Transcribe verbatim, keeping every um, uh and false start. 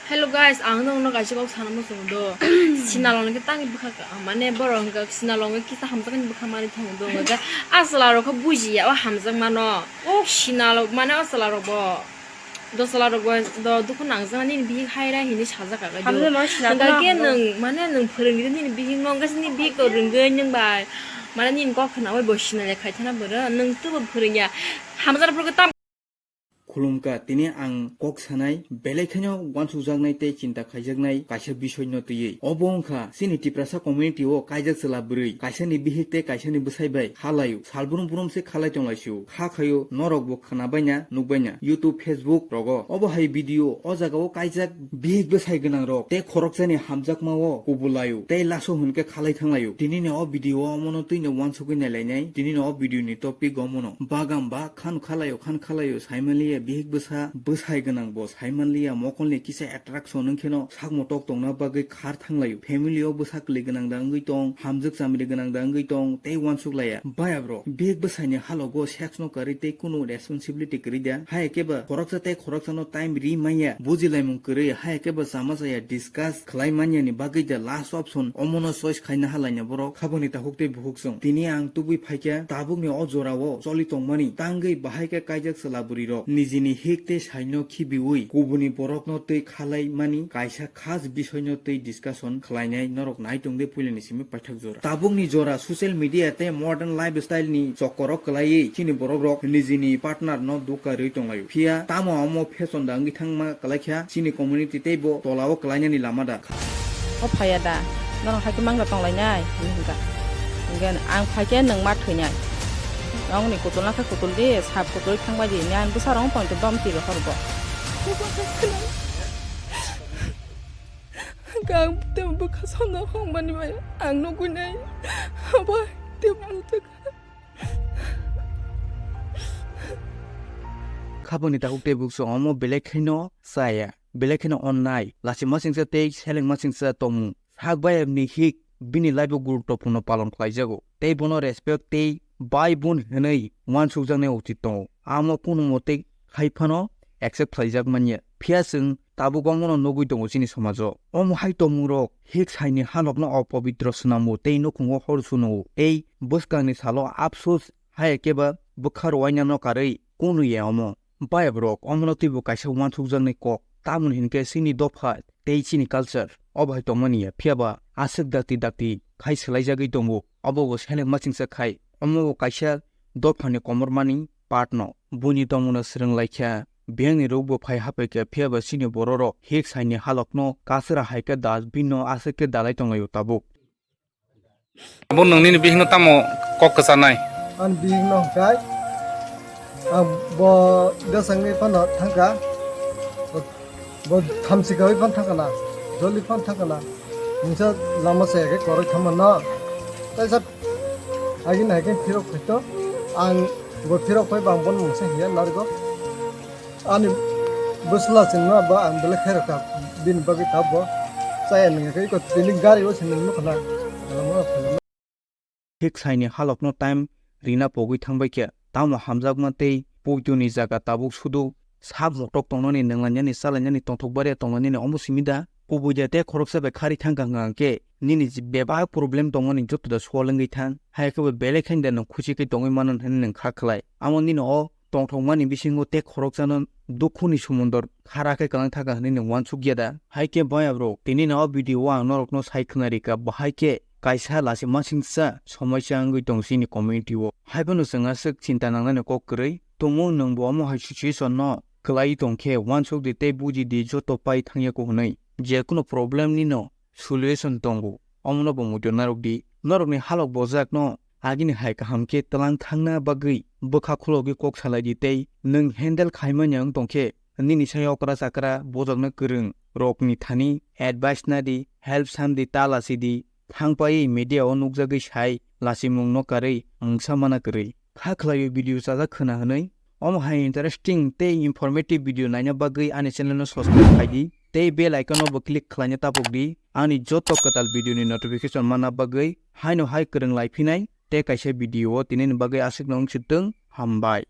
Hello guys, ang nokno kaisa kok sana muchung do. Sinalong ke tang bwkha ka, mane borok hwnkha sinalong ke kisa hamjakmani bwkha mani thang do. Hwnkha a chwla rok khe bujiya o hamjakmano. Sinalo mane o chwla rok bo. Do chwla rok bo do dukhu nangjak nini bihik hai rai hini sajak ka. Hamjakmano sinalo hwnkha ke nwng mane nwng phwrwngdi nini bihik no, hwnkha nini bihik to rwngwi nwng bai. Mane nini kok khna bai bo sinale khai thana bwrwi nwng tubo phwrwngya. Hamjak rok tam Khulumkha, tini ang kok sanai, belai kheno uansukjaknai tei chinta khaijaknai kaisa bisoino twiwi. Obo wngkha chini Tiprasa community o kaijak chwla bwrwi, kaisani bihik tei kaisani bwsai bai kha laio, sal brum brum se kha lai tong laisio, kha khaio, norok bo khwna baina, nuk baina, YouTube, Facebook rogo. Obo hai video o jaga o kaijak bihik bwsai gwnang rok tei khoroksani hamjakma o kubul laio, tei laso hwn khe kha lai thang laio. Tinini o video o omono twino uansugwi nai lainai, tinini o video ni topic omono. Bagam ba khan khalaio, khan khalaio, saimanliya bihik bwsa, bwsai gwnang bo saimanliya, mokolni kisa attraction wngkheno sakmo tok tongna bagwi khar thanglaio. Family o bwsa kwlwi gwnang da wngwi tong, hamjwk chamri gwnang da wngwi tong, tei uansuk laiya. Bayap rok, bihik bwsaini halogo sex no kwrwi tei kunu responsibility kwrwi da. Hai khe ba khoroksa tei khoroksano time ri manya, bujilaimung kwrwi, hai khe ba chama chaya discuss khlai manyani bagwi da last option omono choice khaina halaina borok. Khaboni takhuk tei bukhuk chwng. Tini ang tubui phaikha tabukni o jorao choli tongmani tangwi bahai khe kaijak chwla bwrwirok nijini hik tei saino khibiwi kubuni borokno twi khalai mani kaisa khas bisoino twi discussion khlainai norok nai tongde puilani simi paithak jora. Tabukni jora social media tei modern lifestyle ni chokoro kwlaiwi chini borokrok nijini partner no dukha rwi tonglaio. Phiya tamo omo fashion da wngwi thangma kwlaikha chini community tei bo tolao kwlainani lama da. O phaiya da, norok hai khe mangla tonglainai? Hinwi hwnkha. Hwnkhe ang phaikhe nwng ma thwinai. Nokni kutul nakha kutul di, sap kutul thangbai di, hinwi ang bwsarok wng tong dom twi rohor bo. Hwnkhe ang tei bwkha sonda hongmani bai ang nugwi nai. Abo tei bwtwk. Khaboni takhuk tei bukchung omo belai khaino chaya, belai khaino onnai, lachima singcha tei selengma singcha tongmung. Sak bayapni hik bini life-o guruttopurno palon khlaijago, tei bono respect tei bai bun hwnwi uansukjaknai uchit tongo. Amo kunu mote khai phano accept khlaijak manya. Phiya chwng tabuk omono nugwi tongo chini somajo. Omo hai tongmungrok hik saini halokno opobitro swnamo tei nukhungo hor suno tei bwskangni salo apsus hai khe ba bwkha rwinano karwi kunu ya omo. Bayap rok omono twibo kaisa uansukjaknai kok, tamoni hinkhe chini dopha tei chini culture o bahai tongmani ya, phiya ba aswk dakti dakti khai swlaijagwi tongo. Obo bo seleng machingsa khai, omo bo kaisa dophani komormani part no. Buini tongmungno swrwng laikha, biyangni rukbo phai haphaikha, phiya ba chini bororok hik saini halokno kasra hai khe da, bini no aswk khe dalai tonglaio tabuk. Abo nwng nini bihikno tamo kok kwcharnai? Ani bihikno hwnkhe ang bo bwsakni phano thangkha, bo thamsikawi phano thangkha na, joli phano thangkha na, mungsa lama chaya khe kwrwi thangma no. Taisa agini hai khe phirok phaito, ang bo phirok phaiba ang bono mungsa hiya narwgo. Ani bwsla chwngno ba ang belai khairokha, bini bagwi tabuk chaya nangya khe eko tini gari o se nung nukha na. Hik saini halokno time rina pogwi thangbai khe, tamo hamjakma tei poitoni jaga tabuk sudu sak motok tongnani, nanglainani, chalainani, tongthok baria tonglainani omo simi da? Kubui de tei khoroksa bai khari thangkha hwnkha hwnkhe nini je bebak problem tongmani joto da solve wngwi thang. Hai khe bo belai khe da nwng khusi khe tongwi mano hwnwi nwng kha khlai. Amo nini o tongthokmani bisingo tei khoroksano dukhuni sumundor khara khe kwlang thangkha hwnwi nwng uansukya da? Hai khe boyabrok, tini no o video o ang norokno sai khwnarikha, bo hai khe kaisa lachima singsa somoisa wngwi tong chini community o. Haiphano chwng aswk chinta nangnani kok kwrwi tongmung, nwng bo omo hai situation no kwlai tong khe uansuk di tei buji di joto pai thangya kho hwnwi. Je kunu problem ni no solution tongo, omono bo muitu narwk di. Norokni halok bojakno agini hai kaham khe twlang thangna bagwi bwkha khulogwi kok salai di tei nwng handle khaimani wng tong khe nini sai okra chakra bojakna kwrwng rokni thani advice na di, help sam di, ta lachi di, thang pai media o nukjagwi sai lachimung no karwi mungsa mana kwrwi. Kha khlaiwi video chajak khwna hwnwi. Omo hai interesting tei informative video naina bagwi ani channel no subscribe khai di tei bell icon no bo click khlaina tapok di, ani joto kwtal video ni notification manna bagwi. Haino hai kwrwng lai phinai tei kaisa video o tini ni bagwi aswk no wng sitwng. Hambai.